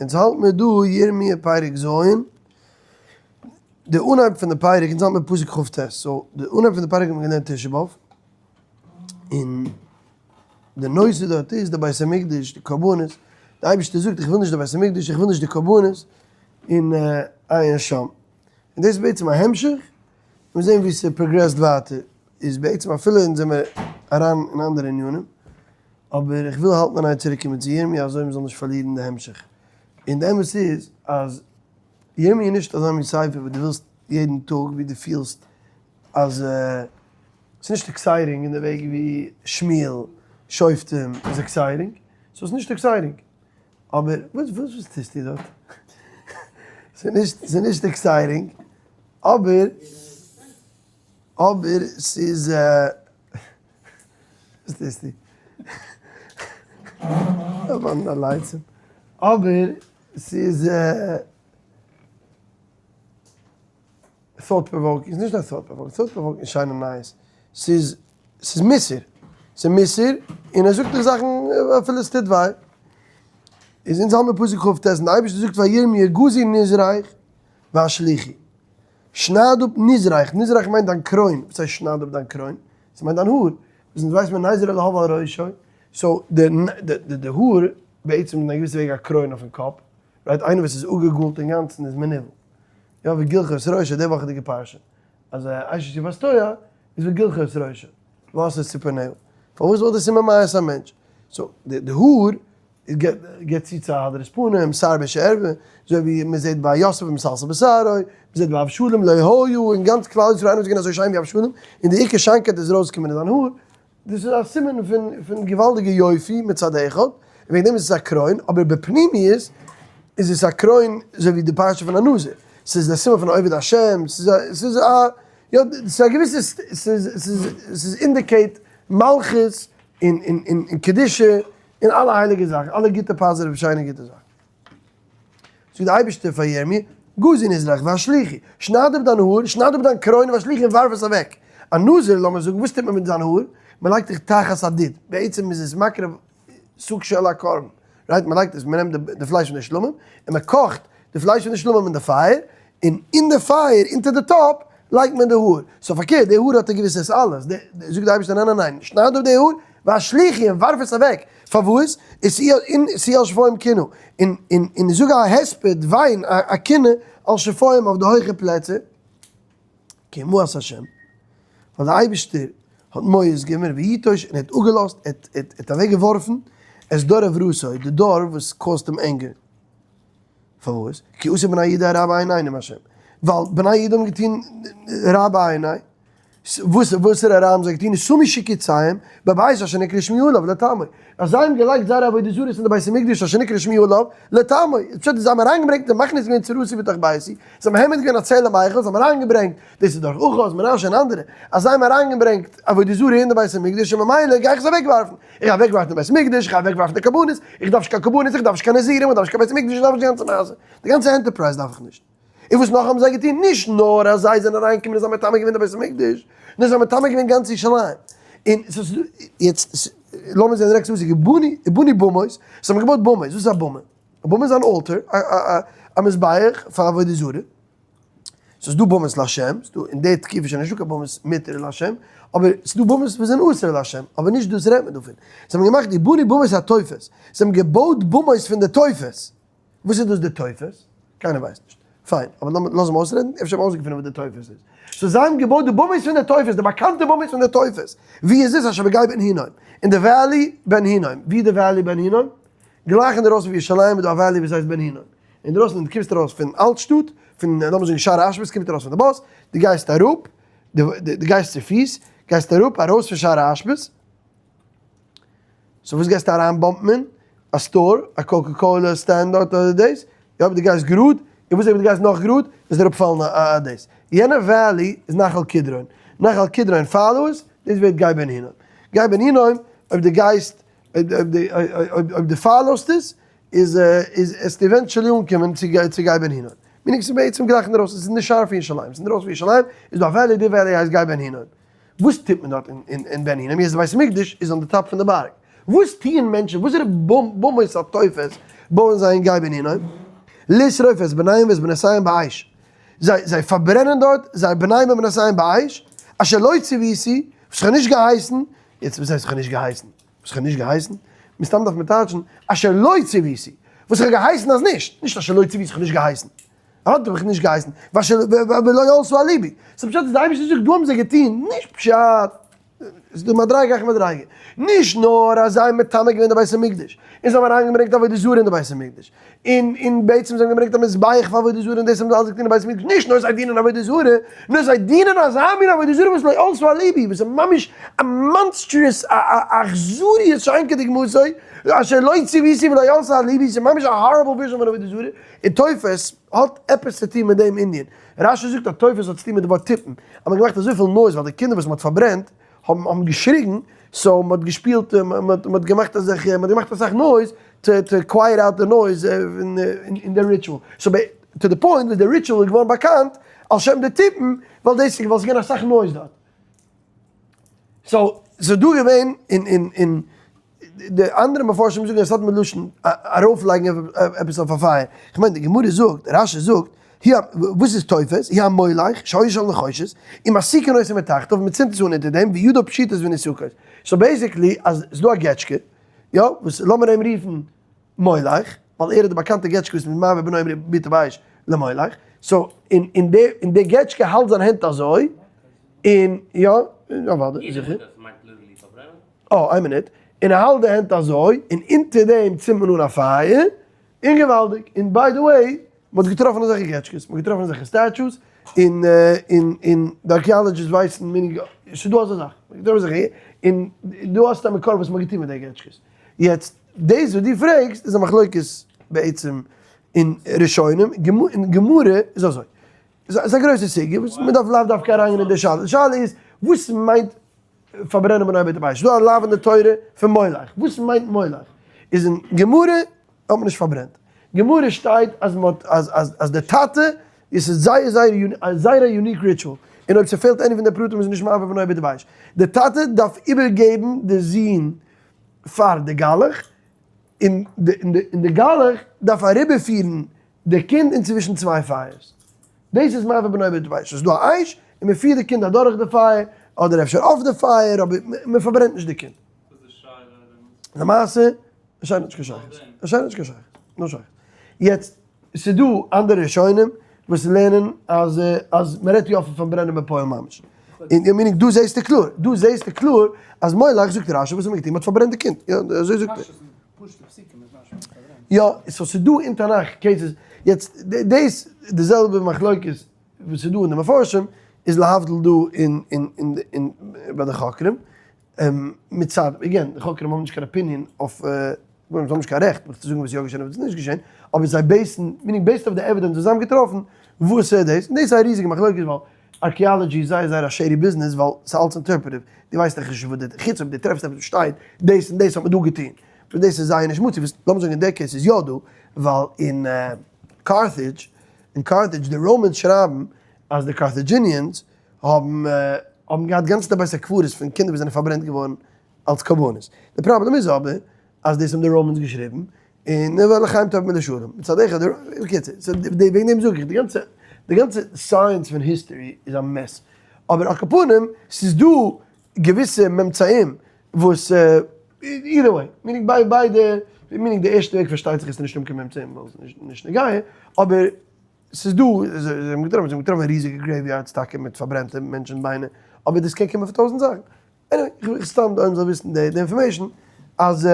אונז האלט מיר דא ירמיה פרק ז', די אנהייב פון די פרק, אונז האלט מיר פסוק כ ט, so די אנהייב פון די פרק האט מען געלערנט תשעה באב, און די נושא דארט איז די בית המקדש, די קרבנות, די אייבערשטער זאגט איך וויל נישט די בית המקדש, איך וויל נישט די קרבנות, און עיין שם. און דאס איז בעצם א המשך, מיר זעהן ווי ס' progress ט ווייטער, איז בעצם אפילו אונז זעמיר אריין אין אנדערע ענינים, אבער איך וויל האלטן אין איין צוריק קומען צו ירמי' אזוי מ'זאל נישט פארלירן די המשך. און די אמת איז אז ירמי' איז נישט אזא מין ספר וואס דו ווילסט יעדן טאג ווי דו פילסט אז ס'איז נישט exciting אין די וועג ווי שמואל, שופטים איז exciting, so ס'איז נישט exciting. אבער וואס וואס טוסטו דארט? ס'איז נישט ס'איז נישט exciting אבער אבער ס'איז וואס טוסטו? אבער ס'איז thought provoking, ס'איז נישט א thought provoking, thought provoking איז שיינע נייעס, ס'איז ס'איז מוסר, ס'איז מוסר, און ער זאגט דיך זאכן אפילו ס'טוט וויי. איז אונז האלט מיר פסוק כ ט, און די אייבערשטער זאגט פאר ירמי' גזור נזרך והשליכהו, שנייד אפ נזרך, נזרך מיינט דיין קרוין, וואס הייסט שנייד אפ דיין קרוין? ס'מיינט דיין האר, וואס אונז ווייסט מיר נזר אלהיו על ראשו, so די די האר בעצם איז אין א געוויסע וועג א קרוין אויפן קאפ, right איינער וואס איז אפגעגאלט אינגאנצן איז מנוול. יא וגלחו את ראשו די וואכעדיגע פרשה אז אשת יפת תואר איז וגלחו את ראשו ועשו ציפורניה פארוואס ווייל דאס איז ממאס א מענטש so די האר געבט צו צו א הדרת פנים שער באשה ערווה אזוי ווי מען זעט ביי יוסף ומסלסל בשערו מען זעט ביי אבשלום לא היה אין גאנץ כלל ישראל איינער וואס איז געווען אזוי שיין ווי אבשלום און די עיקר שיינקייט איז ארויסגעקומען אין זיין האר דאס איז א סימן פון פון געוואלדיגע יופי מצד אחד, און וועגן דעם איז עס א קרוין, אבער בפנימיות איז עס א קרוין אזוי ווי די פרשה פון א נזיר, ס'איז די סימן פון עובד השם, ס'איז א ס'איז א יא ס'איז א געוויסע ס'איז ס'איז ס'איז indicate מלכות און און און קדושה און אלע הייליגע זאכן, אלע גוטע positive שיינע גוטע זאכן. זאגט דער אייבערשטער פאר ירמי', גזור נזרך והשליכהו, שנייד אפ דיין האר, שנייד אפ דיין קרוין והשליכהו און ווארף עס אוועק. א נזיר, לאמיר זאגן, וואס טוט מען מיט זיין האר? מען לייגט זיך תחת הדוד, בעצם איז עס מקריב סוג של א קרבן, right? מען לייגט עס, מען נעמט די פלייש פון די שלמים, און מען קאכט די פלייש פון די שלמים אין די פייער, און אין די פייער, אונטער די טאפ, לייגט מען די האר. so פארקערט, די האר האט א געוויסע עס אלעס. זאגט דער אייבערשטער, ניין ניין ניין, שנייד אפ די האר, והשליכהו און ווארף עס אוועק. פארוואס? און שאו על שפעים קינה, און און און זאג א הספד, וויין, א קינה, על שפעים אויף די הויכע פלעצער, כי מאס השם, ווייל דער אייבערשטער האט מואס געווען ויטוש, און ער האט אפגעלאזט, ער האט אוועק געווארפן, את דור עברתו, די דור וואס cause ט אים ענגער. פארוואס? כי עשו בני יהודה הרע בעיני נאם השם, ווייל בני יהודה האבן געטון רע בעיני, וואס וואסערע רע האבן זיי געטון? שמו שקוציהם בבית אשר נקרא שמי עליו לטמאו, אז זיי האבן געלייגט זייערע עבודה זרות אין די בית המקדש אשר נקרא שמי עליו לטמאו, פשט איז זיי האבן אריינגעברענגט און מכניס געווען צרתי בתוך ביתי, זיי האבן העמיד געווען א צלם היכל, זיי האבן אריינגעברענגט, דאס איז דורך אחז, מנשה און אנדערע, אז זיי האבן אריינגעברענגט עבודה זרה אין די בית המקדש און ממילא גיי איך עס אוועקווארפן. איך גיי אוועקווארפן די בית מקדש, איך גיי אוועקווארפן די קרבנות, איך דארף נישט קיין קרבנות, איך דארף נישט קיין נזירים, איך דארף נישט קיין בית מקדש, איך דארף נישט די גאנצע מעשה, די גאנצע enterprise דארף איך נישט. און וואס נאך האבן זיי געטון? נישט נאר אז זיי זענען אריינגעקומען און זיי האבן מטמא געווען די בית המקדש, נאר זיי האבן מטמא געווען גאנץ ירושלים. און ס'איז יעצט, לאמיר זען די נעקסטע פסוק, ובנו במות, זיי האבן געבויט במות, וואס איז א במה? א במה איז אן altar, א מזבח פאר עבודה זרה. ס'איז דא במות להשם, ס'איז דא אין די תקופה איז שוין נישטא קיין במות מותר להשם, אבער ס'איז דא במות וואס זענען אסור להשם, אבער נישט דאס רעדט מען דא פון. זיי האבן געמאכט ובנו במות התופת, זיי האבן געבויט במות פון די תופת. וואס איז דאס די תופת? קיינער ווייסט נישט. פיין, אבער לאמיר לאז אים אויסרעדן, אפשר האט מען אויסגעפונען וואס די תופת איז. so זיי האבן געבויט די במות פון די תופת, די באקאנטע במות פון די תופת. ווי איז עס? אשר בגיא בן הינום. אין די valley בן הינום. ווי איז די valley בן הינום? גלייך אינדערויסן פון ירושלים איז דא א valley וואס הייסט בן הינום. אינדרויסן דו קומסט ארויס פון אלט שטאט, פון לאמיר זאגן שער האשפות קומט ארויס פון די באס, דו גייסט אראפ, דו גייסט צו פיס, גייסט אראפ ארויס פון שער האשפות, so וואס גייסטו אריין bump ן אין? א store, א Coca Cola stand דארט אדער דאס, יא אבער דו גייסט גראד, און וואס אויב דו גייסט נאך גראד, וועסט אראפ פאלן א דאס. יענע valley איז נחל קדרון, נחל קדרון follows, דאס ווערט גיא בן הינום. גיא בן הינום, אויב דו גייסט, אויב דו follow סט עס, איז איז עס eventually אנקומען צו צו גיא בן הינום. meaning ס'איז בעצם גלייך אינדערויסן, ס'איז נישט שארף פון ירושלים, ס'איז אינדערויסן פון ירושלים, איז דא א valley, די valley הייסט גיא בן הינום. וואס טוט מען דארט אין אין בן הינום? יעצט די בית המקדש איז on the top פון די בארג. וואס טוען מענטשן? וואס איז די במות התופת? בויען זיי אין גיא בן הינום, לשרוף את בניהם ואת בנותיהם באש, זיי זיי פארברענען דארט זייער בניהם ובנותיהם באש, אשר לא צויתי, וואס איך האב נישט געהייסן, יעצט וואס הייסט איך האב נישט געהייסן? וואס איך האב נישט געהייסן? מסתם דארף מען טייטשן, אשר לא צויתי, וואס איך האב געהייסן אז נישט, נישט אשר לא צויתי איך האב נישט געהייסן. האט מיך נישט געהייסן, ולא עלתה על לבי. ס'איז פשט אז די אייבערשטער זאגט דא האבן זיי געטון, נישט פשט, ס'איז דא מדריגה אחר מדריגה, נישט נאר אז זיי האבן מטמא געווען די בית המקדש, און זיי האבן אריינגעברענגט עבודה זרה אין די בית המקדש, און און בעצם זיי האבן געברענגט א מזבח פאר עבודה זרה און דאס האבן זיי אלעס געטון אין בית המקדש, נישט נאר זיי דינען עבודה זרה, נאר זיי דינען אזא מין עבודה זרה וואס לא עלתה על לבי, וואס איז ממש א monstrous, א א אכזריות שאין כדוגמתו, אשר לא צויתי ולא עלתה על לבי, ס'איז ממש א horrible version פון עבודה זרה. און תופת האט עפעס צו טון מיט דעם ענין. רשי זאגט אז תופת האט צו טון מיט די ווארט תופים. אז מ'האט געמאכט אזויפיל noise ווייל די קינדער וואס מ'האט פארברענט האבן האבן געשריגן, so מ'האט געשפילט מ'האט געמאכט אזעלכע מ'האט געמאכט אסאך noise to to quiet out די noise אין די ritual. So to the point וואס די ritual איז געווארן באקאנט על שם די תופים ווייל דאס איז ווייל ס'איז געווען אסאך noise דארט. So ס'איז דא געווען אין אין אין די אנדערע מפרשים זאגן עס האט מיט לשון ארויפלייגן עפעס אויף א פייער, כ'מיין די גמרא זאגט, רשי זאגט, וואס איז תופת, היא המולך, שהיה של נחושת, ומסיקין אותו מתחתיו, מ'צינדט עס אן אונטער דעם, וידיו פשוטות וניסוקות. So basically אז ס'דא א געטשקע, יא, וואס לאמיר אים רופן מולך, ווייל ער איז די באקאנטע געטשקע וואס מ'איז מעביר בנו ובתו באש למולך, so און די געטשקע האלט זיין הענט אזוי, און יא, אוודאי, זיכער. אה, איין מינוט, און ער האלט די הענט אזוי, און אונטער דעם צינדט מען אן א פייער, און געוואלדיג, און by the way, מען האט געטראפן אזעלכע געטשקעס, מען האט געטראפן אזעלכע statues, און און און די archaeologists ווייסן מיניג, ס'איז דא אזא זאך, מען האט געטראפן אזעלכע, און דא האסטו א מקור וואס מען האט געטון מיט די געטשקעס. יעצט, דאס וואס דו פרעגסט איז א מחלוקת בעצם אין ראשונים, אין גמרא איז אזוי, ס'איז א גרויסע סוגיא וואס מען דארף לאו דווקא אריינגיין אין די שאלה, די שאלה איז וואס מיינט פארברענען בני בית הבית, ס'דא א לאו אין די תורה פון מולך, וואס מיינט מולך? איז אין גמרא האט מען נישט פארברענט, גמרא שטייט אז מען האט אז אז אז די טאטע, עס איז זייער זייער זייער א unique ritual, און אויב ס'פעלט איינע פון די פרטים איז נישט מעביר בנו ובתו באש, די טאטע דארף איבערגעבן די זון פאר די גלח, און די גלח דארף אריבערפירן די קינד אינצווישן צוויי פייערס. דאס איז מעביר בנו ובתו באש. ס'איז דא א אש און מען פירט די קינד אדורך די פייער, אדער אפשר אויף די פייער, אבער מען פארברענט נישט די קינד. למעשה, עס שיינט נישט קיין שייכות. עס שיינט נישט קיין שייכות. No שייכות. יעצט, ס'איז דא אנדערע ראשונים וואס לערנען אז אז מען רעדט יא פון פארברענען בפועל ממש. און meaning דא זעסטו קלאר, דא זעסטו קלאר אז מולך זאגט רשי וואס האט מען געטון? מען האט פארברענט די קינד. יא, אזוי זאגט ער. יא, so ס'איז דא אין תנך cases, יעצט דאס די זעלבע מחלוקת וואס איז דא אין די מפרשים איז להבדיל דא אין אין אין ביי די חוקרים, מצד, again די חוקרים האבן נישט קיין opinion אויף, זיי האבן נישט קיין רעכט מיך צו זאגן וואס איז יא געשען און וואס איז נישט געשען, אבער זיי base ן, meaning based אויף די evidence וואס זיי האבן געטראפן, וואס איז דאס, און דאס איז א ריזיגע מחלוקת ווייל archaeology איז זייער זייער א shady ביזנעס ווייל ס'איז אלץ interpretive, דו ווייסט דאך נישט וואס די, חוץ אויב דו טרעפסט עפעס וואס שטייט דאס און דאס האט מען דא געטון, וואס דאס איז זייער נישט מצוי, וואס לאמיר זאגן אין די case איז יא דא, ווייל אין Carthage, אין Carthage די Romans שרייבן אז די Carthaginians האבן האבן געהאט גאנצעטע בית הקברות פון קינדער וואס זענען פארברענט געווארן אלס קרבנות, די פראבלעם איז אבער אז דאס האבן די Romans געשריבן, און לחיים טובים ולשלום, מצד אחד, בקיצור, so וועגן דעם זאג איך, די גאנצע, די גאנצע science פון history איז א mess, אבער על כל פנים, ס'איז דא געוויסע ממצאים וואס, either way, meaning ביי ביידע, meaning די ערשטע וועג פארשטייט זיך איז נישט האבן קיין ממצאים ווייל ס'איז נישט נוגע, אבער ס'איז דא, זיי האבן געטראפן, זיי האבן געטראפן ריזיגע graveyards טאקע מיט פארברענטע מענטשן ביינער, אבער דאס קען קומען פון טויזנט זאכן. Anyway, איך וויל סתם די עולם זאל וויסן די information, אז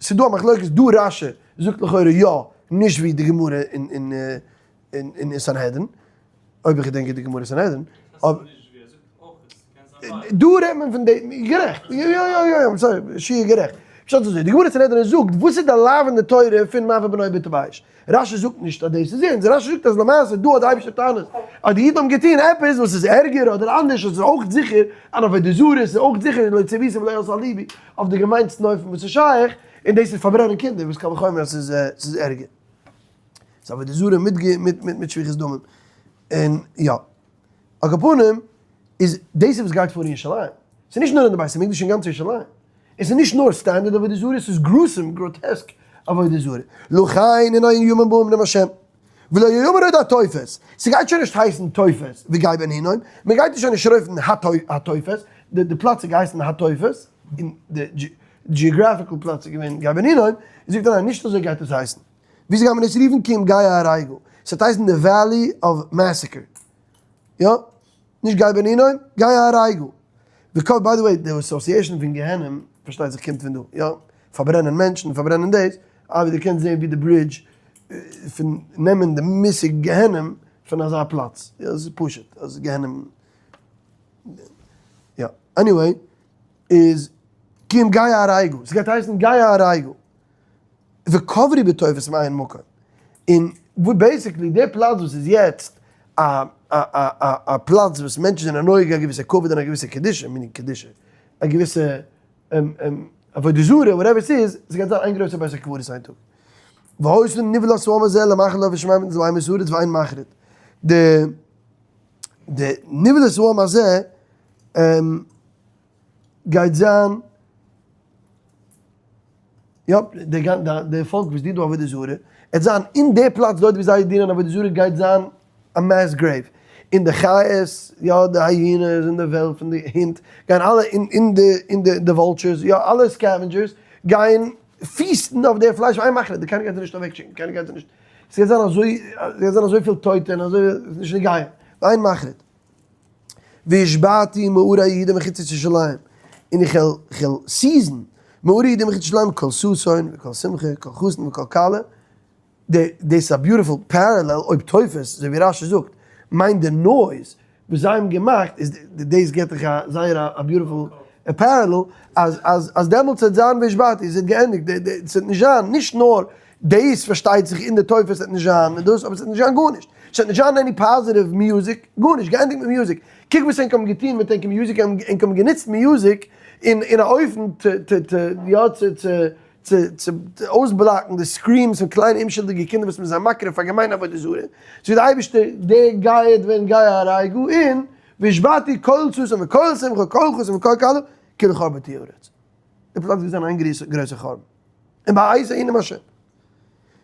ס'איז דא א מחלוקת דא רשי זאגט לכאורה יא, נישט ווי די גמרא אין אין סנהדרין, אויב איך געדענק גוט די גמרא אין סנהדרין, דא רעדט מען פון די, גערעכט, יא יא יא יא, I'm sorry, שיער גערעכט, פשט איז אזוי, די גמרא אין סנהדרין זאגט וואס איז די לאו אין די תורה פון מעביר בנו ובתו באש? רשי זאגט נישט אז דאס איז אונז, רשי זאגט אז למעשה דא האט די אייבערשטער טענות אז די אידן האבן געטון עפעס וואס איז ערגער אדער אנדערש, עס איז אויך זיכער אן עבודה זרה, עס איז אויך זיכער לא צויתי ולא עלתה על לבי אויף די געמיינסטן אופן וואס איז שייך, און דאס איז פארברענען קינדער וואס קל וחומר אז עס איז ערגער. עס איז עבודה זרה מיט מיט שפיכות דמים. און יא. על כל פנים איז דאס איז וואס גייט פאר אין ירושלים. ס'איז נישט נאר אין די בית המקדש אין גאנץ ירושלים. און ס'איז נישט נאר standard עבודה זרה, ס'איז gruesome, grotesque. עבודה זרה. לכן הנה ימים באים נאום השם. ולא יאמר עוד התופת, ס'גייט שוין נישט הייסן תופת וגיא בן הינום, מ'גייט עס שוין נישט רופן התופת, די פלאץ האט געהייסן התופת, און די geographical פלאץ איז געווען גיא בן הינום, זאגט ער ניין נישט אזוי גייט עס הייסן, וויאזוי גייט מען עס רופן כי אם גיא ההריגה, ס'וועט הייסן די valley of massacre, יא, נישט גיא בן הינום, גיא ההריגה. וכל, by the way, די association פון גיהנום, פארשטייט זיך קומט פון דא, יא, פארברענען מענטשן, פארברענען דאס, אבי דו קענסט זען ווי די bridge פון נעמען די מושג גיהנום פון אזא פלאץ, יא, עס איז פשוט אז גיהנום, יא, anyway, איז כי אם גיא ההריגה, עס גייט הייסן גיא ההריגה. וקברו בתופת מאין מקום, און וואו basically די פלאץ וואס איז יעצט א א א א א פלאץ וואס מענטשן זענען נוהג א געוויסע כבוד און א געוויסע קדושה, meaning קדושה, א געוויסע עבודה זרה whatever ס'איז, ס'גייט זיין איין גרויסע בית הקברות איין טאג. והיתה נבלת העם הזה למאכל עוף השמים ולבהמות הארץ ואין מחריד. די די נבלת העם הזה גייט זיין. יא, די די פאלק וואס דינט דא עבודה זרה, עט זיין אין די פלאץ דארט ווי זיי דינען עבודה זרה גייט זיין א mass grave, און די חיות, יא די hyenas און די וועלף און די הינט, גייען אלע אין אין די אין די די vultures, יא אלע scavengers, גייען feast ן אויף די פלייש, איין מחנה, די קיינער גייט זיי נישט אוועקשיקן, קיינער גייט זיי נישט, ס'גייט זיין אזוי, ס'גייט זיין אזויפיל טויטע און אזוי, ס'נישט נוגע, איין מחנה. והשבתי מערי יהודה ומחוצות ירושלים, און איך וועל איך וועל cease ן מערי יהודה ומחוצות ירושלים קול ששון וקול שמחה קול חתן וקול כלה, דאס איז א beautiful parallel אויב תופת, אזוי ווי רשי זאגט, מיינט די noise וואס זיי האבן געמאכט, איז דאס געבט דיך א זייער א beautiful parallel, אז אז אז דעמאלטס וועט זיין והשבתי, עס וועט געענדיגט, עס וועט נישט זיין, נישט נאר דאס פארשטייט זיך אין די תופת וועט נישט זיין און דאס, אבער עס וועט נישט זיין גארנישט, עס וועט נישט זיין any positive music, גארנישט, געענדיגט מיט music, קוק וואס ענק האבן געטון מיט ענקער music, ענק האבן גענוצט music אין אין א אופן צו צו צו יא צו צו צו צו אויסבלאקן די screams פון קליינע אומשולדיגע קינדער וואס מען איז זיי מקריב פאר געמיינע עבודה זרה, זאגט די אייבערשטער, דער גייעט ווען גיא ההריגה און והשבתי קול ששון וקול שמחה קול חתן וקול כלה כי לחרבה תהיה הארץ. די פלאץ גייט זיין איין גרויסע חורבן. און בעת ההיא נאום השם.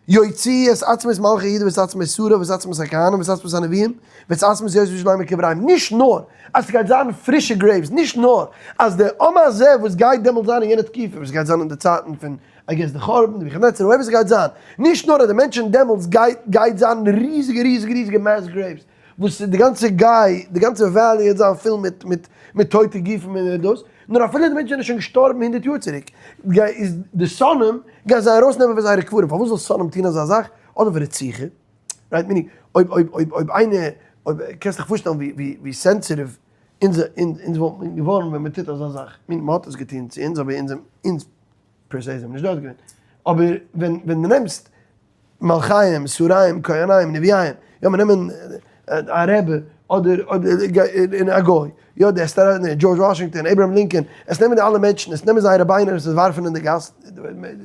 יוציא את עצמות מלכי יהודה ואת עצמות שריו ואת עצמות הכהנים ואת עצמות הנביאים ואת עצמות יושבי ירושלים מקבריהם. נישט נאר אז ס'גייט זיין פרישע graves, נישט נאר אז די עם הזה וואס גייט דעמאלטס זיין אין יענע תקופה, וואס גייט זיין אין די צייטן פון I guess די חורבן, די נבוכדנצר, whatever ס'גייט זיין, נישט נאר אז די מענטשן דעמאלטס גייט גייט זיין ריזיגע ריזיגע ריזיגע mass graves, וואס די גאנצע גיא, די גאנצע valley וועט זיין פול מיט מיט מיט טויטע גופים און דאס, נאר אפילו די מענטשן זענען שוין געשטארבן הונדערט יאר צוריק, איז די שונאים גייען זיי ארויסנעמען פון זייערע קברים, פארוואס זאל שונאים טון אזא זאך? אדער פאר רציחה, right meaning אויב אויב אויב אויב איינער, אויב קענסט דיך פארשטעלן ווי ווי ווי sensitive אונז אונז וואלט געווארן ווען מען טוט אזא זאך, meaning מען האט עס געטון צו אונז אבער אונז אונז per se זענען נישט דארט געווען, אבער ווען ווען דו נעמסט מלכיהם, שריהם, כהניהם, נביאיהם, יא מיר נעמען א רבי, אדער און א גוי, יא די עסטער, דזשארדזש וואשינגטאן, אברהם לינקאן, עס נעמען די אלע מענטשן, עס נעמען זייערע ביינער עס ווארפן אין די גאס,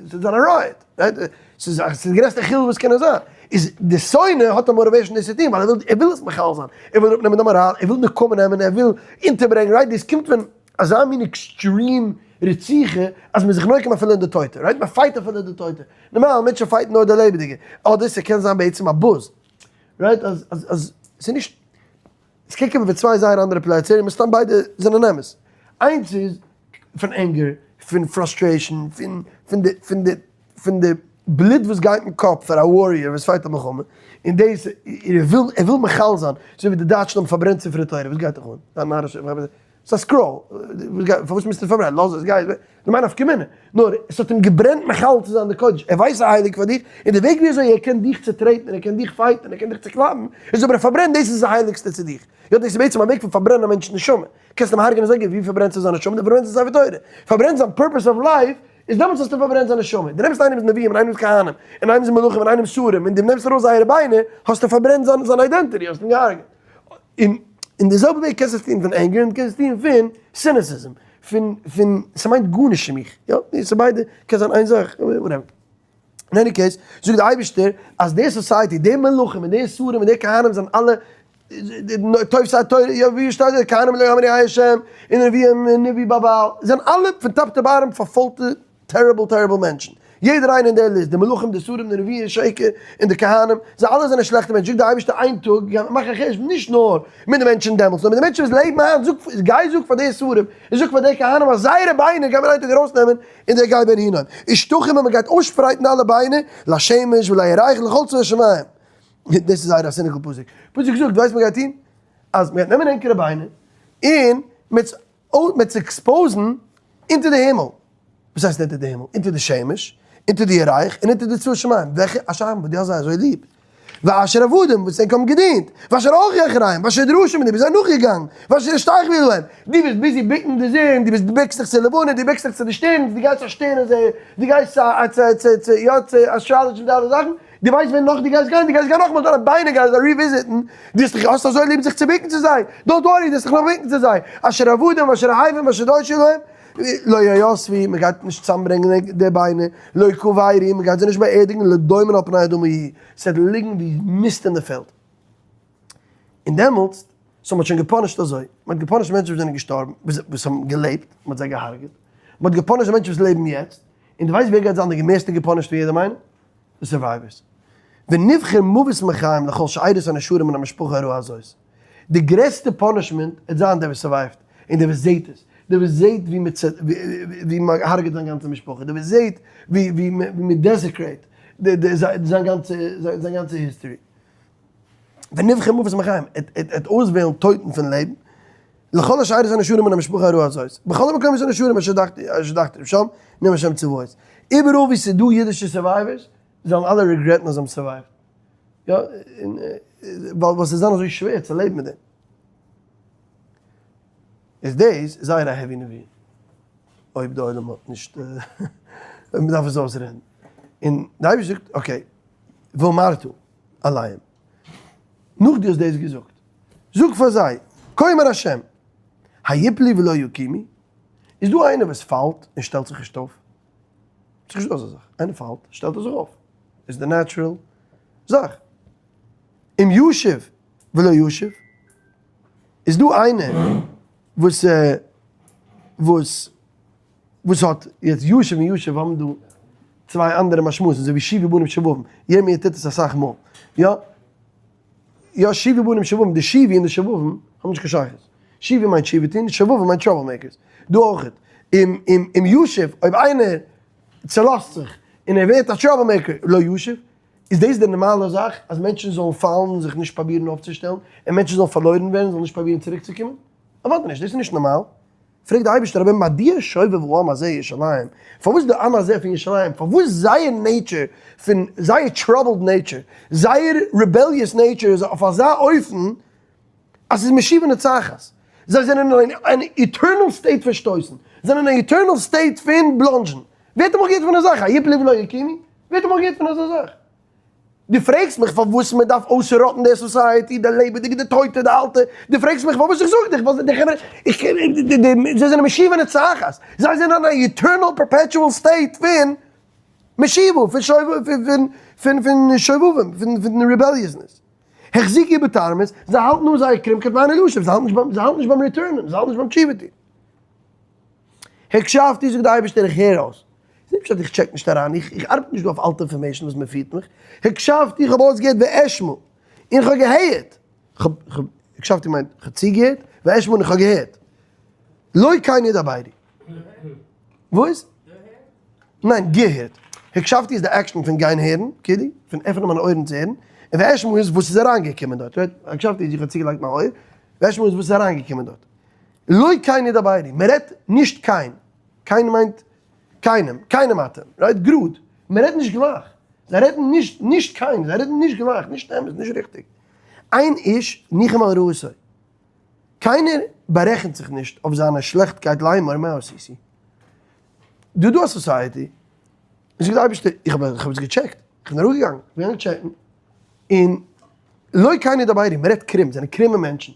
עס איז א riot, right? עס איז די גרעסטע חילול וואס קען נאר זיין, איז די שונא האט א motivation דאס צו טון, ווייל ער וויל ער וויל עס מחלל זיין, ער וויל אראפנעמען די מאראל, ער וויל נקמה נעמען, ער וויל אונטערברענגען, right? דאס קומט פון אזא מין extreme רציחה אז מ'איז זיך נוקם אפילו אין די טויטע, right? מ'פייט אפילו די טויטע. נארמאל מענטשן פייטן נאר די לעבעדיגע. אדער ס'קען זיין בעצם א בוז. right? אז אז אז ס'איז נישט, ס'קען קומען פון צוויי זייער אנדערע פלעצער און מסתם ביידע זענען אמת. איינס איז פון anger, פון frustration, פון פון די פון די פון די בלוט וואס גייט אין קאפ פאר א warrior וואס פייט א מלחמה, און דאס ער וויל ער וויל מחלל זיין, אזוי ווי די דייטשן האבן פארברענט ספרי תורה, וואס גייט דיך אן? דיין נארישע. ס'איז א scroll, פארוואס מוזטו פארברענען? לאז עס גיין, למאי נפקא מינה? נאר עס האט אים געברענט מחלל צו זיין די קודש, ער ווייסט ס'איז הייליג פאר דיך, און די וועג ווי אזוי ער קען דיך צוטרעטן און ער קען דיך פייטן און ער קען דיך צוקלאפן, איז אויב ער פארברענט דאס איז די הייליגסטע צו דיך. יא דאס איז בעצם א וועג פון פארברענען א מענטש'ס נשמה. קענסט אים הרג'נען אזוי גוט ווי פארברענסטו זיין נשמה, דו פארברענסט זיין ספר תורה. פארברענסט זיין purpose of life, איז דעמאלטס האסטו פארברענט זיין נשמה. דו נעמסט איינעם איז נביאים און איינעם איז כהנים, און איינעם איז מלכים און איינעם שרים, און דו נעמסט ארויס זייערע ביינער, האסטו פארברענט זיין identity, האסט אים געהרג'עט. און אין די זעלבע וועג קענסטו עס טון פון anger און קענסט טון פון cynicism, פון פון ס'מיינט גארנישט צו מיך, יא, ס'ביידע קען זיין איין זאך, whatever. אין any case, זאגט די אייבערשטער אז די society, די מלכים און די שרים און די כהנים זענען אלע תופסי התורה, יא ווי שטייט דארט כהנים לא אמרו ה' און נביאים נביא בבעל, זענען אלע פון top to bottom פארפוילטע terrible terrible מענטשן. יעדער איינער אין דער list, די מלכים, די שרים, די נביאי שקר, און די כהנים, זיי אלע זענען שלעכטע מענטשן, זאגט דער אייבערשטער איין טאג גיי מאך א חשבון, נישט נאר מיט די מענטשן דעמאלטס, נאר מיט די מענטשן וואס לעבן היינט, זאג, גיי זאג פאר די שרים, און זאג פאר די כהנים אז זייערע ביינער גייט מען איין טאג ארויסנעמען אין דער גיא בן הינום, ושטחום און מען גייט אויסשפרייטן אלע ביינער, לשמש ולירח ולכל צבא שמים. דאס איז זייער א cynical פסוק. פסוק זאגט, ווייסט וואס מען גייט טון? אז מען גייט נעמען ענקערע ביינער, און מען וועט עס expose ן אונטער די הימל. וואס הייסט אונטער די הימל? אונטער די שמש, אונטער די ירח, און אונטער די צבא שמים. וועלכע אשר וואס דו האסט זיי אזוי ליב. ואשר עבדום, וואס ענק האבן געדינט, ואשר הלכו אחריהם, ואשר דרשו, און דו ביסט זיי נאכגעגאנגען, ואשר השתחוו להם, דו ביסט busy בוקן די זון, דו ביסט בוקסט דיך צו לבנה, דו בוקסט דיך צו די שטערנס, דו גייסט א שטערן זעער, דו גייסט צו א צו צו צו יא צו astrology מיט די אלע זאכן, דו ווייסט ווען נאך דו גייסט גיין, דו גייסט גיין נאכאמאל דיינע ביינער גייען זיי revisit ן, דו האסט דיך האסט אזוי ליב זיך צו בוקן צו זיי, don't worry, דו האסט זיך נאך בוקן צו זיי, אשר עבדום ואשר אהבום ואשר דרשו להם. לא יאספו, מען גייט נישט צוזאמברענגען די ביינער, לא יקברו, מען גייט זיי נישט באערדיגן, לדומן על פני האדמה יהיו, ס'וועט ליגן ווי מיסט אין די פעלד. און דעמאלטס, so מ'האט שוין גע punish ט אזוי, מ'האט גע punish ט מענטשן וואס זענען געשטארבן, וואס האבן געלעבט, מ'האט זיי געהארגעט, מ'האט גע punish ט מענטשן וואס לעבן יעצט, און דו ווייסט ווער גייט זיין די מערסטע גע punish ט פון יעדעם איינעם? די survivors. ונבחר מוות מחיים לכל שארית הנשארים מן המשפחה הרעה הזאת. די גרעסטע punishment וועט זיין דער וואס survive ט, און דער וואס זעהט עס, דער וואס זעהט ווי מען ווי מען הרג'עט זיין גאנצע משפחה, דער וואס זעהט ווי ווי מען desecrate זיין גאנצע זיין גאנצע history. ונבחר מוות מחיים, ער וועט אויסוועלן טויטן פון לעבן, לכל השארית הנשארים מן המשפחה הרעה הזאת, בכל המקומות הנשארים אשר הדחתים שם, נאום השם צבאות. איבעראל וואו ס'איז דא אידישע survivors, זאלן אלע regret ן אז זיי האבן survive ט. יא, ווייל ס'איז זיין אזוי שווער צו לעבן מיט דעם. איז דאס זייער א heavy נבואה. אויב די עולם האט נישט, אויב מ'דארף עס אויסרעדן. און די אייבערשטער זאגט, okay, ואמרת אליהם. נאך דו האסט דאס געזאגט, זאג פאר זיי, כה אמר השם, היפלו ולא יקומו? איז דא איינער וואס פאלט און שטעלט זיך נישט אויף? ס'איז נישטא אזא זאך, איינער פאלט, שטעלט ער זיך אויף, איז די natural זאך. אם ישוב ולא ישוב, איז דא איינער וואס וואס וואס האט יעצט ישוב און ישוב האבן דא צוויי אנדערע משמעות'ן, אזוי ווי שובו בנים שובבים, ירמי' טוט עס אסאך מאל, יא יא שובו בנים שובבים, די שובו און די שובבים האבן נישט קיין שייכות, שובו מיינט תשובה טון, שובבים מיינט trouble makers, דא אויכעט, אם אם אם ישוב, אויב איינער צעלאזט זיך און ער ווערט א trouble maker, לא ישוב, איז דאס די נארמאלע זאך אז מענטשן זאלן פאלן און זיך נישט פראבירן אויפצושטעלן, און מענטשן זאלן פארלוירן ווערן און זאלן נישט פראבירן צוריקצוקומען? אוודאי נישט, דאס איז נישט נארמאל. פרעגט דער אייבערשטער אבער מדוע שובב העם הזה ירושלים, פארוואס די עם הזה פון ירושלים, פארוואס זייער nature פון זייער troubled nature, זייער rebellious nature איז אויף אזא אופן אז ס'איז משיבה נצחת, זיי זענען אין אן eternal state פון שטויסן, זענען אין אן eternal state פון בלאנדזשן, ווער האט אמאל געהערט פון אזא זאך, היפלו ולא יקומו? ווער האט אמאל געהערט פון אזא זאך? דו פרעגסט מיך פארוואס מען דארף אויסראטן די society, די לעבעדיגע, די טויטע, די אלטע, דו פרעגסט מיך פארוואס איך זאג דיך, ווייל די חברה, איך, זיי זענען משיבה נצחת, זיי זענען אין א eternal perpetual state פון משיבה, פון פון פון שובבים, פון rebelliousness. החזיקו בתרמית, זיי האלטן אן זייער קרומקייט ואינו ישוב, זיי האלטן נישט ביים, זיי האלטן נישט ביים return ען, זיי האלטן נישט ביים תשובה טון. הקשבתי זאגט די אייבערשטער איך הער אויס. ס'איז נישט פשט איך check נישט אריין, איך ארבעט נישט דא אויף אלטע information וואס מען פירט מיך. הקשבתי איך האב אויסגעהערט ואשמע, און איך האב געהערט. כ'האב, כ'האב, הקשבתי מיינט כ'האב צוגעהערט, ואשמע און איך האב געהערט. לא כן ידברו. וואס? ניין, געהערט. הקשבתי איז די action פון גיין הערן, כאילו, פון עפענען מיינע אויערן צו הערן, און ואשמע איז וואס איז אריינגעקומען דארט. הקשבתי איז איך האב צוגעלייגט מיין אויער, ואשמע איז וואס איז אריינגעקומען דארט. לא כן ידברו, מען רעדט נישט קיין, קיין מיינט קיינעם, קיינעם אתם, right? גראד, מען רעדט נישט גלייך, זיי רעדן נישט, נישט קיין, זיי רעדן נישט גלייך, נישט אמת, נישט ריכטיג. אין איש ניחם על רעתו, קיינער בארעכנט זיך נישט אויף זיינע שלעכטקייט לאמר מה עשיתי. דא דא א society, זאגט די אייבערשטער, איך האב עס געטשעקט, איך בין אראפגעגאנגען, איך בין געגאנגען טשעקן, און לא כן ידברו, מען רעדט קרום, זענען קרומע מענטשן.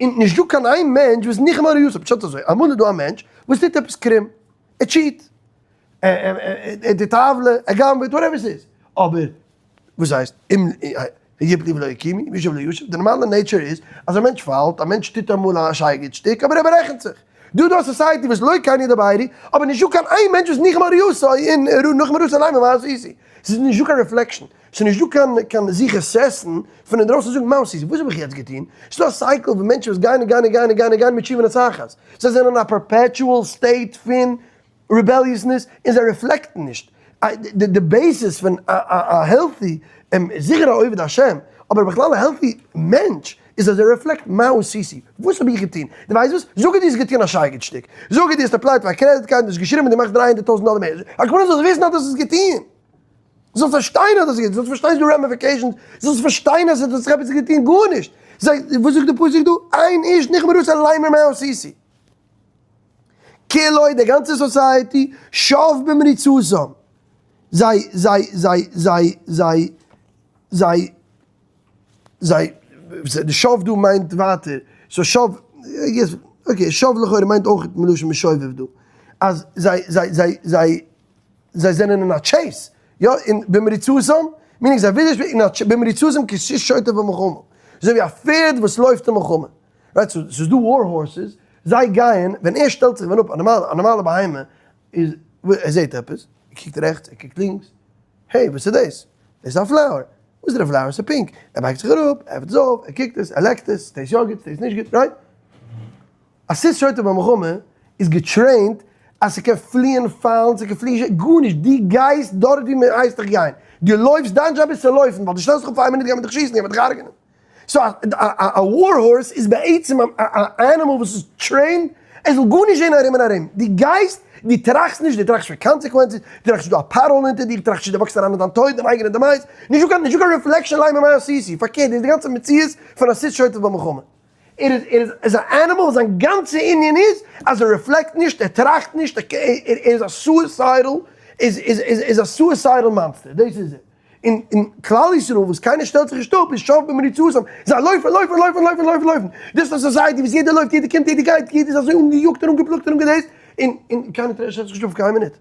און נישט דא קיין איין מענטש וואס ניחם על רעתו, פשט אזוי, אמאל איז דא א מענטש וואס טוט עפעס קרום, ער cheat, ער טוט עוולה, ער גנב'עט, whatever ס'איז, אבער וואס הייסט, אם יפלו ולא יקומו, ישוב ולא ישוב, די נארמאלע nature איז אז א מענטש פאלט, א מענטש טוט אמאל א שייגעץ שטיק, אבער ער בארעכנט זיך. דא דא א society וואס לא כן הוא דברי, אבער נישט דא קיין איין מענטש וואס ניחא מריותא און נחום מריותא אליין במה עשיתי. ס'איז נישט דא קיין reflection, ס'איז נישט דא קיין קיין זיך assess ן פון אינדרויסן זאגן מה עשיתי, וואס האב איך יעצט געטון? ס'איז דא א cycle פון מענטשן וואס גייען און גייען און גייען און גייען און גייען מיט תשובה נצחת, זיי זענען אין א perpetual state פון rebelliousness און זיי reflect ן נישט. די basis פון א healthy, זיכער א עובד השם, אבער בכלל א healthy מענטש איז אז ער reflect מה עשיתי, וואס האב איך געטון? דו ווייסט וואס? זאג אז דו האסט געטון א שייגעץ שטיק, זאג אז דו האסט applied פאר א credit card און האסט געשריבן אז דו מאכסט 300,000 דאלער מער, על כל פנים זאלסט וויסן אז דו האסט עס געטון, זאלסט פארשטיין אז דו האסט עס געטון, זאלסט פארשטיין די ramifications, זאלסט פארשטיין אז דו האסט עפעס געטון, גארנישט! וואס זאגט די פסוק דא? אין איש נחמה רצה לאמר מה עשיתי. כולו די גאנצע society שב במריצותם, זיי זיי זיי זיי זיי זיי זיי די שב דא מיינט ווייטער, so שב, okay, שב לכאורה מיינט אויך מלשון משובב דא, אז זיי זיי זיי זיי זיי זענען אין א chase, יא, און במריצותם, meaning זיי ווידערשפעניגן אין א במריצותם כסוס שוטה במלחמה, אזוי ווי א פערד וואס לויפט אין מלחמה, right, so ס'איז דא war horses, זיי גייען, ווען ער שטעלט זיך ווען אפ, א נארמאלע א נארמאלע בהמה איז, ער זעט עפעס, ער קוקט רעכטס, ער קוקט לינקס, hey, וואס איז דאס? דאס איז א flower. וואס איז די flower? ס'איז pink. ער בייגט זיך אראפ, ער עפנט עס אויף, ער קוקט עס, ער לעקט עס, taste יא גוט, taste נישט גוט, right? א סוס שוטה במלחמה איז גע trained אז ס'קען פליען פיילן, ס'קען פליען, גארנישט, דו גייסט דארט ווי מ'הייסט דיך גיין, דו לויפסט, דיין דזשאב איז צו לויפן, ווייל דו שטעלסט זיך אפ פאר איין מינוט גייט מען דיך שיסן, גייט מען דיך הרג'נען. so א war horse איז בעצם א animal וואס איז trained ער זאל גארנישט זען ארום און ארום, דו גייסט, דו טראכסט נישט, דו טראכסט פון consequences, דו טראכסט נישט דא א pothole אונטער דיר, דו טראכסט נישט דו וואקסט אריין אין דיין טויט, דיין אייגענע demise, נישטא קיין נישטא קיין reflection לאמר מה עשיתי, פארקערט דאס איז די גאנצע מציאות פון א סוס שוטה במלחמה. ער איז ער איז א animal וואס זיין גאנצע ענין איז אז ער reflect נישט, ער טראכט נישט, ער איז א suicidal, איז איז איז א suicidal monster, דאס איז ער. און און כלל ישראל וואס קיינער שטעלט זיך נישט אפ איז שב במריצותם, זיי לויפן לויפן לויפן לויפן לויפן לויפן, דאס איז א society וואס יעדער לויפט יעדער קומט יעדער גייט יעדער איז אזוי אנגעיאגט און אנגעפלאגט און אנגעדעיסט, און און קיינער שטעלט זיך נישט אפ קיין מינוט.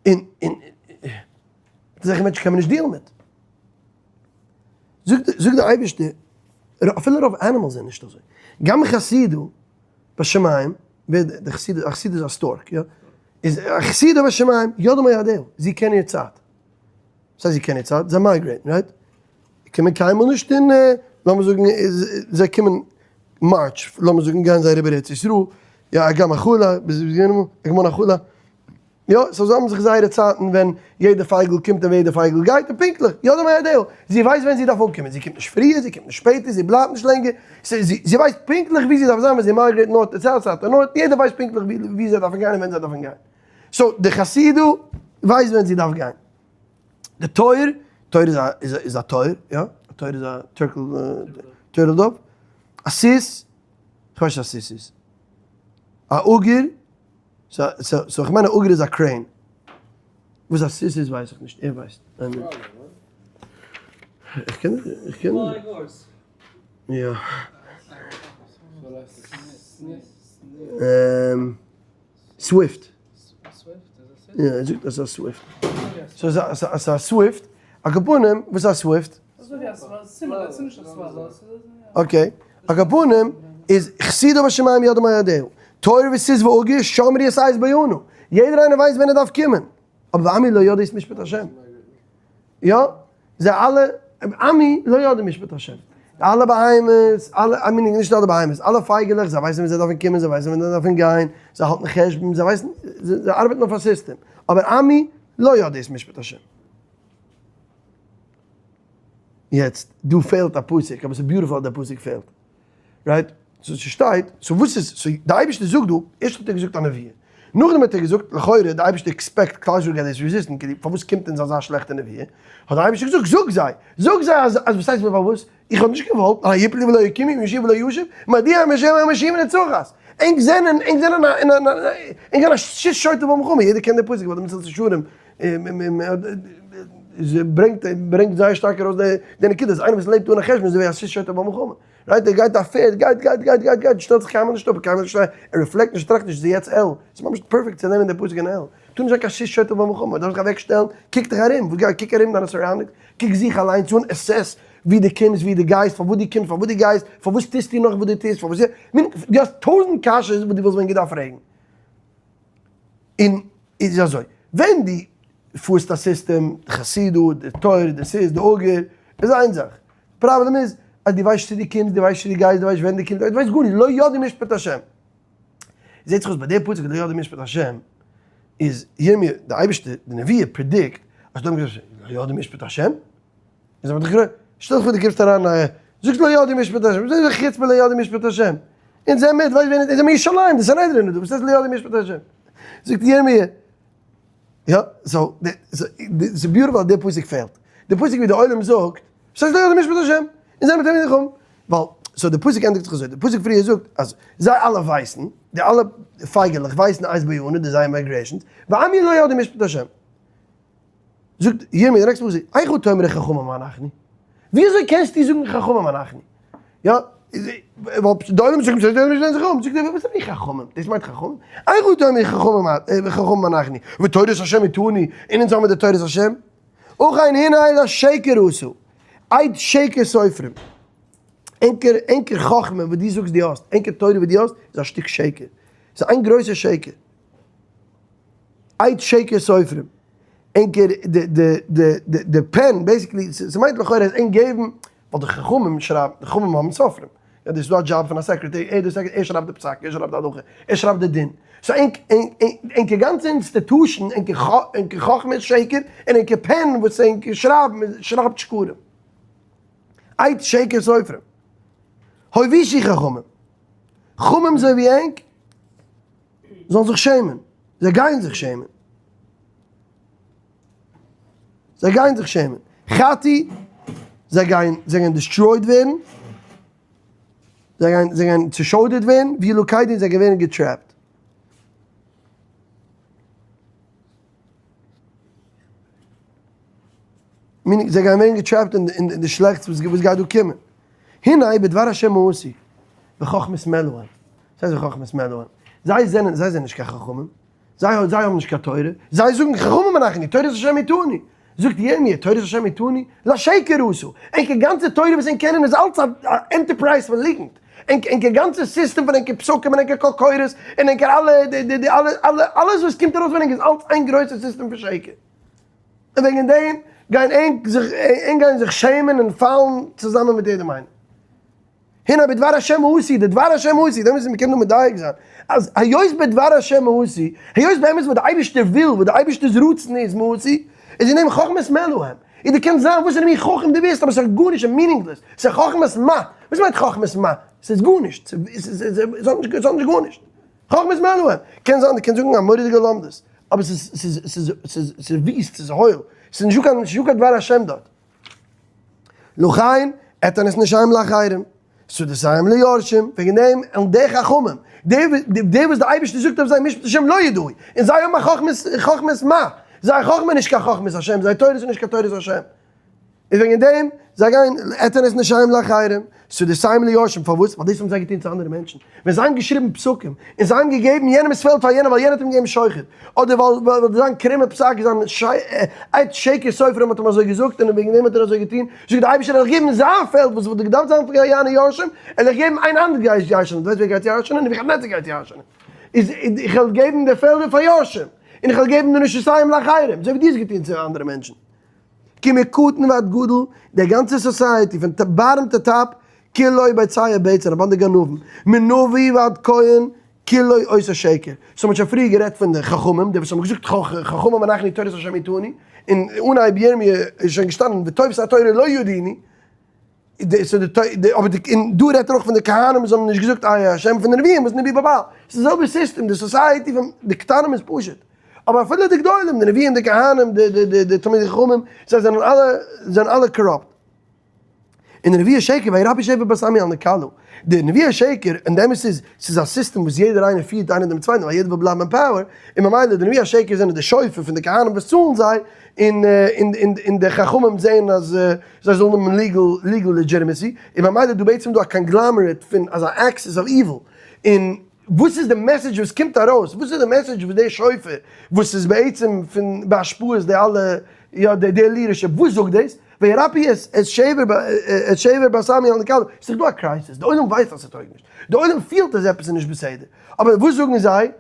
און און אזעלכע מענטשן קען מען נישט deal ן מיט. זאגט זאגט דער אייבערשטער, אפילו רוב animals זענען נישט אזוי, גם חסידה בשמים, ווער די חסידה, א חסידה איז א stork, יא? איז א חסידה בשמים, יודעה מועדיה, זי קען איר צייט. וואס הייסט זי קען איר צייט? זיי migrate ן, right? קומען קיינמאל נישט אין, לאמיר זאגן זיי קומען March, לאמיר זאגן גייען זיי אריבער ארץ ישראל, יא אגם החולה, ביז אגמון החולה, יא, so זיי האבן זיך זייערע צייטן ווען יעדע פייגל קומט און ווען יעדע פייגל גייט, און פונקטליך, יודעה מועדיה, זי ווייסט ווען זי דארף אנקומען, זי קומט נישט פריער, זי קומט נישט שפעטער, זי בלייבט נישט לענגער, זי ווייסט פונקטליך ווי זי דארף זיין ווען זי migrate north to south, south to north, יעדער ווייסט פונקטליך ווי זיי דארפן גיין און ווען זיי דארפן גיין. so די חסידה ווייסט ווען זי דארף גיין. די תור, תור איז א תור, יא, א תור איז א turtle, turtle dove, א סוס, כ'ווייס נישט וואס א סוס איז, א עגור, so איך מיין א עגור איז א crane. וואס א סוס איז ווייס איך נישט, ער ווייסט. איך קען איך קען נישט. יא. swift. יא, ער זאגט אז ס'איז א swift. so ס'איז א swift. על כל פנים, וואס איז א swift? okay. על כל פנים, איז חסידה בשמים יודעה מועדיה. תור וסוס ועגור שמרו את עת בואנה. יעדער איינער ווייסט ווען ער דארף קומען. אבער ועמי לא ידעו את משפט השם. יא, זיי אלע, עמי לא ידעו משפט השם. אלע בהמות, אלע, I mean נישט אלע בהמות, אלע פייגעלעך, זיי ווייסן ווען זיי דארפן קומען, זיי ווייסן ווען זיי דארפן גיין, זיי האלטן חשבון, זיי ווייסן, זיי ארבעטן אויף א סיסטעם. אבער עמי לא ידעו את משפט השם. יעצט, דא פעלט א פסוק, אבער ס'איז beautiful אז דער פסוק פעלט. right? so ס'שטייט, so וואס איז, so די אייבערשטער זאגט דא, ערשט האט ער געזאגט א נבואה, נאכדעם האט ער געזאגט, לכאורה די אייבערשטער expect כלל ישראל גייט דאס resist ן, כאילו פארוואס קומט אונז אזא שלעכטע נבואה? האט די אייבערשטער געזאגט, זאג זיי, זאג זיי אז, אז וואס הייסט פארוואס? איך האב נישט געוואלט, א יפלו ולא יקומו, אם ישובו ולא ישוב, מדוע משיב המשיב נצחת? ענק זענען, ענק זענען א, ענק זענען א סוס שוטה במלחמה, יעדער קען די פסוק, ווייל די מסילת ישרים ברענגט ברענגט זייער שטארק ארויס די נקודה אז איינער וואס לעבט אן א חשבון איז אזויווי א סוס שוטה במלחמה. right ער גייט א פערד גייט גייט גייט גייט גייט שטעלט זיך קיינמאל נישט אפ קיינמאל נישט ער reflect נישט טראכט נישט ס'איז יעצט אלול ס'איז ממש perfect צו נעמען די פסוק אין אלול טאר נישט זיין קיין סוס שוטה במלחמה דארף זיך אוועק שטעלן קוק דיך ארום וואס גייט קוק ארום דיינע surroundings קוק זיך אליינס אן assess. ווי דו קומסט, ווי דו גייסט, פארוואס דו קומסט, פארוואס דו גייסט, פארוואס טוסטו נאך וואס דו טוסט, פארוואס יא, מין, דו האסט טויזנט קשיות וואס דו וואלסט ווען געדארפט פרעגן. און איז אזוי, ווען דו פארסט א סיסטעם, די חסידות, די תורה, די סיס, די אגר, איז איין זאך. פראבלעם איז אז דו ווייסט צו דו קומסט, דו ווייסט צו דו גייסט, דו ווייסט ווען דו קומסט, דו ווייסט גארנישט, לא ידעו משפט השם. זעט זיך אויס ביי די פסוק לא ידעו משפט השם, איז ירמי' די אייבערשטער, די נביא predict אז דא האט מען געזאגט לא ידעו משפט השם, איז אבער דאך שטעל דיך פאר דו קומסט אריין א זאגסט לא ידעו משפט השם, וואס איז די חוצפה לא ידעו משפט השם? אונז זעמיר, ווייסט ווער אונז זעמיר ירושלים, די סנהדרין איז דא, וואס הייסט לא ידעו משפט השם? זאגט ירמי', יא, so, ס'איז beautiful אז די פסוק פעלט. די פסוק ווי די עולם זאגט, וואס הייסט לא ידעו משפט השם? אונז זעמיר תלמידי חכמים. ווייל, so די פסוק ענדיגט זיך אזוי, די פסוק פריער זאגט אז זיי אלע ווייסן, די אלע פייגעלעך ווייסן אז ביוני די זייער migrations, ועמי לא ידעו משפט השם. זאגט ירמי' די נעקסטע פסוק, איכה תאמרו חכמים אנחנו? ווי אזוי קענסטו זאגן חכמים אנחנו? יא, ווייל די עולם זאגט די עולם זענען חכמים, זאגט ער וואס מיינט חכמים? דאס מיינט חכמים? איכה תאמרו חכמים חכמים אנחנו, ותורת השם אתנו, און אונז האבן מיר די תורת השם? אכן הנה לשקר עשו, עד שקר סופרים, ענקער ענקער חכמה וואס דו זאגסט דו האסט, ענקער תורה וואס דו האסט, איז א שטיק שקר, ס'איז איין גרויסע שקר. עד שקר סופרים, ענקער די די די די די pen basically ס'מיינט לכאורה אז ענק געבן, ווייל די חכמים שרייבן, די חכמים האבן סופרים, יא דאס איז דא א דזשאב פון א secretary, ער איז די secretary, ער שרייבט די פסק, ער שרייבט די הלכה, ער שרייבט די דין, so ענק ענקער גאנצע institution, ענקער חכמה איז שקר, און ענקער pen וואס ענק שרייבן שרייבט שקרים. עד שקר סופרים. הוישי חכמים. חכמים אזוי ווי ענק. זאלן זיך שעמען, זיי גייען זיך שעמען, זיי גייען זיך שעמען, חטי, זיי גייען, זיי גייען destroyed ווערן, זיי גייען, זיי גייען צושוידערט ווערן, ווי לוקיידין זיי גייען ווערן גע trapped. meaning זיי גייען ווערן גע trapped אין די שלעכטס וואס גייט דא קומען. הנה בדבר השם מאסו, וחכמת מה להם. וואס הייסט וחכמת מה להם? זיי זענען, זיי זענען נישט קיין חכמים. זיי זיי האבן נישט קיין תורה. זיי זאגן חכמים אנחנו, תורת השם אתנו. זאגט ירמיה, תורת השם אתנו, לשקר עשו. ענקער גאנצע תורה וואס ענק קענען איז אלץ א enterprise פון ליגנט. ענק ענקער גאנצע סיסטעם פון ענקער פסקים און ענקער קול קורא'ס און ענקער אלע די די די אלע אלע אלעס וואס קומט ארויס פון ענק איז אלץ איין גרויסע סיסטעם פון שקר. און וועגן דעם גייען ענק זיך ענק גייען זיך שעמען און פאלן צוזאמען מיט יעדעם איינעם. הנה בדבר השם מאסו, די דבר השם מאסו, דא מוזן מיר קענען מדייק זיין, אז היות בדבר השם מאסו, היות באמת וואס די אייבערשטער וויל, וואס די אייבערשטער'ס רצון איז מאסו, איז אין דעם חכמת מה להם. און דו קענסט זיין וואסערע מין חכם דו ווילסט, אבער ס'איז גארנישט און meaningless, ס'איז חכמת מה? וואס מיינט חכמת מה? ס'איז גארנישט, ס'האט נישט גארנישט. חכמת מה להם? קען זיין דו קענסט זאגן א מורא'דיגע לומדות, אבער ס'איז ס'איז ס'איז ס'איז ס'איז וויסט, ס'איז הויל, ס'איז נישטא קיין נישטא קיין דבר השם דארט. לכן אתן את נשיהם לאחרים, שדותיהם ליורשים, וועגן דעם און די חכמים, די די וואס די אייבערשטער זאגט אויף זיי משפט השם לא ידעו, און זיי האבן א חכמת חכמת מה? זייער חכמה איז נישט קיין חכמת השם, זייער תורה איז נישט קיין תורת השם. איז וועגן דעם, זיי גייען אתן את נשיהם לאחרים, שדותיהם ליורשים, פארוואס? ווייל דאס האבן זיי געטון צו אנדערע מענטשן, ווען זיי האבן געשריבן פסקים, און זיי האבן געגעבן יענעמ'ס פעלד פאר יענעם ווייל יענער האט אים געגעבן שוחד, אדער ווייל ווייל זיין קרומע פסק, זיין עד שקר סופרים האט אים אזוי געזאגט און וועגן דעם האט ער אזוי געטון, זאגט דער אייבערשטער וועל איך געבן זיין פעלד וואס וואלט געדארפט זיין פאר יענע יורשים, וועל איך געבן איין אנדער גייט ירש'נען, דו ווייסט ווער גייט ירש'נען? נבוכדנצר גייט ירש'נען, איז איך וועל געבן די פעלדער פאר יורשים, און איך וועל געבן די נשותיהם לאחרים, אזוי ווי דו האסט געטון צו אנדערע מענטשן. כי מקטן ועד גדול, דער גאנצער society פון bottom to top, כולו בוצע בצע, א באנדע גנבים, מנביא ועד כהן, כולו עושה שקר. so מ'האט שוין פריער גערעדט פון די חכמים, די וואס האבן געזאגט חכמים אנחנו תורת השם אתנו, און אנהייב ירמי' איז שוין געשטאנען וטובת התורה לא ידעוני, אבער די, און דא רעדט ער אויך פון די כהנים וואס האבן נישט געזאגט איה השם, פון די נביאים וואס נביאו בבעל. ס'איז די זעלבע סיסטעם, די society פון די קטנים איז פשוט. אבער אפילו די גדולים, די נביאים, די כהנים, די תלמידי חכמים, זיי זענען אלע, זענען אלע corrupt. און די נביאי שקר, וירפו שפר בת עמי אל נקלה. די נביאי שקר, און די אמת איז, ס'איז א סיסטעם וואס יעדער איינער פירט איינער דעם צווייטן, ווייל יעדער וויל בלייבן אין power, און ממילא די נביאי השקר זענען די שופר פון די כהנים וואס צאלן זיי, און און די חכמים זעען אז זיי זאלן האבן legal legal legitimacy, און ממילא איז דא בעצם דא א conglomerate פון אזא axis of evil, און וואס איז די message וואס קומט ארויס? וואס איז די message וואס דער שופר וואס איז בעצם פון בהשפעת די אלע יא די leadership וואס זאגט דאס? וירפאו את שבר את שבר בשמים אל נקלה, ס'איז דאך דא א crisis, די עולם ווייסט אז ס'טויג נישט, די עולם פילט אז עפעס איז נישט בסדר, אבער וואס זאגן זיי?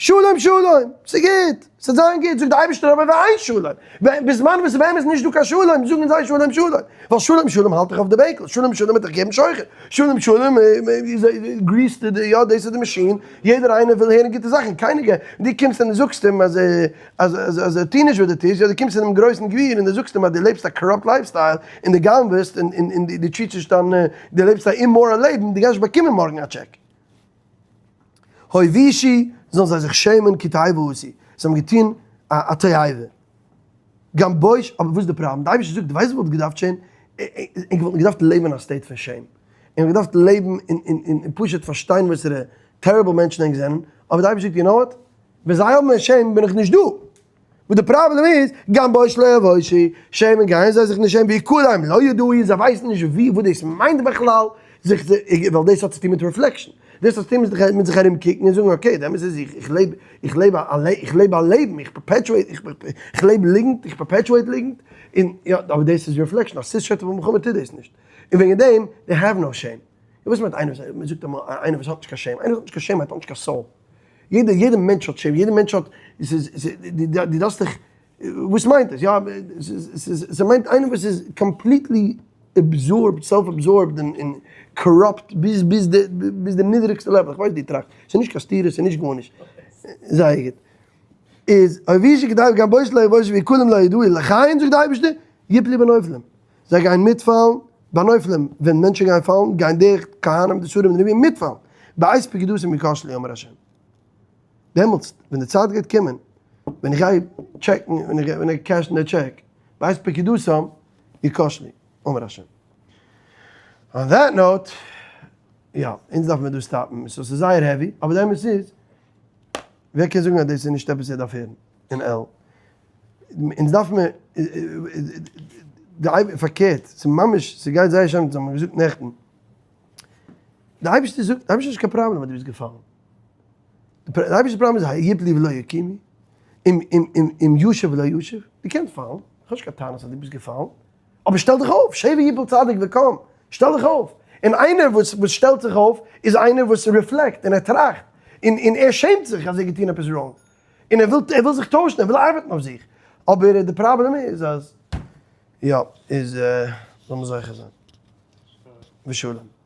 שלום שלום, ס'גוט, ס'וועט זיין גוט, זאגט די אייבערשטער אבער ואין שלום, בזמן וואס באמת איז נישט דא קיין שלום, זאגן זיי שלום שלום, ווייל שלום שלום האלט דיך אויף די בענקל, שלום שלום וועט דיך געבן שוחד, שלום שלום grease ט די, יא דאס איז די מאשין, יעדער איינער וויל הערן גוטע זאכן, קיינער גייט, דו קומסט און דו זאגסט אים אז אז אז טו נישט וואס דו טוסט, יא דו קומסט צו דעם גרויסן גביר און דו זאגסט אים אז דו לעבסט א corrupt lifestyle, און דו גנב'עסט און און דו treat סט נישט דיין, דו לעבסט א immoral לעבן, דו גייסט נישט באקומען מארגן א טשעק. הוישי, זאלן זיי זיך שעמען כי תועבה עשו, זיי האבן געטון א תועבה. גם בוש, אבער וואס איז די פראבלעם? די אייבערשטער זאגט, דו ווייסט וואס וואלט געדארפט שעהן? ענק וואלטן געדארפט לעבן אין א state פון shame. ענק וואלטן געדארפט לעבן און פשוט פארשטיין וואסערע terrible מענטשן ענק זענען, אבער די אייבערשטער זאגט, you know what? ווען זיי האבן א shame בין איך נישט דא. וואס די פראבלעם איז, גם בוש לא יבושו, שעמען גייען זיי זיך נישט שעמען, והכלם לא ידעו, זיי ווייסן נישט ווי וואס דאס מיינט בכלל, זיך ווייל דאס האט צו טון מיט reflection, דאס האט צו טון מיט זיך ארום קוקן און זאגן okay, די אמת איז איך איך לעב איך לעב א איך לעב א לעבן, איך perpetuate איך לעב ליגנט, איך perpetuate ליגנט, און יא, אבער דאס איז reflection, א cis hetero מלחמה טוט דאס נישט, און וועגן דעם, they have no shame. וואס מיינט איינער וואס, מען זאגט אמאל איינער וואס האט נישט קיין shame, איינער וואס האט נישט קיין shame האט נישט קיין soul. יעדער יעדער מענטש האט shame, יעדער מענטש האט, ס'איז דו דארפסט דיך, וואס מיינט עס, יא, ס'מיינט איינער וואס איז completely absorbed, self absorbed און corrupt ביז ביז די ביז די נידעריגסטע level, איך ווייס דו טראכסט, ס'איז נישט קיין סתירה, ס'איז נישט גארנישט, זייער גוט. איז אויב שכדאי גם בוש לא יבושו והכלם לא ידעו לכן זאגט די אייבערשטער, יפלו בנופלים, זיי גייען מיטפאלן, בנופלים, ווען מענטשן גייען פאלן, גייען די כהנים, די שרים און די נביאים מיטפאלן, בעת פקודתם יכשלו אמר השם. דעמאלטס, ווען די צייט גייט קומען, ווען איך גיי טשעקן, ווען איך גיי cash ן די טשעק, בעת פקודתם יכשלו אמר השם. On that note, יא, אונז דארף מיר דא stop ן, so ס'איז זייער heavy, אבער די אמת איז, ווער קען זאגן אז דאס איז נישט עפעס ער דארף הערן אין על? אונז דארף מיר די אייב פארקערט ס'איז ממש ס'גייט זייער שיין האבן מיר געזאגט נעכטן די אייבערשטער זאגט די אייבערשטער האט נישט קיין פראבלעם אז דו ביסט געפאלן די אייבערשטער'ס פראבלעם איז היפלו ולא יקומו אם אם אם אם ישוב ולא ישוב דו קענסט פאלן איך האב נישט קיין טענות אז דו ביסט געפאלן אבער שטעל דיך אויף שבר יפול צדיק וקם שטעל דיך אויף און איינער וואס וואס שטעלט זיך אויף איז איינער וואס reflect און ער טראכט און און ער שעמט זיך אז ער האט געטון עפעס wrong און ער וויל ער וויל זיך טוישן ער וויל ארבעטן אויף זיך, אבער די פראבלעם איז אז יא איז זאל מען זוכה זיין. ושלום.